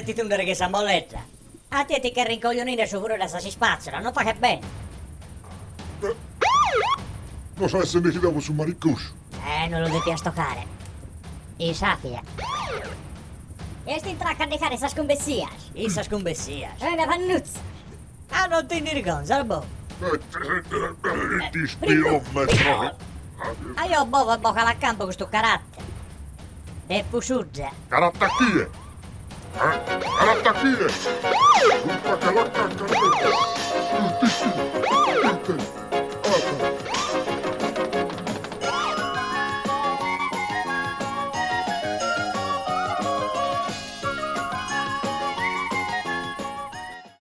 ti tundere chin sa moledda. A tie ti che rincoglionire su furore a sas ispàtzulas, non faghet bene. No s'at esser nechidau po su maricosciu. Eh, non lu depias tocare. Issa fia. Est intrau a candicare sas cumbessias. In sas cumbessias. È una pannutza. Ah, non ti nd'irgonzas, boh. Ispiometro. Ajò, boh, bocala a campu custu carattere. De pusudda. Caratta chie? Caratta chie?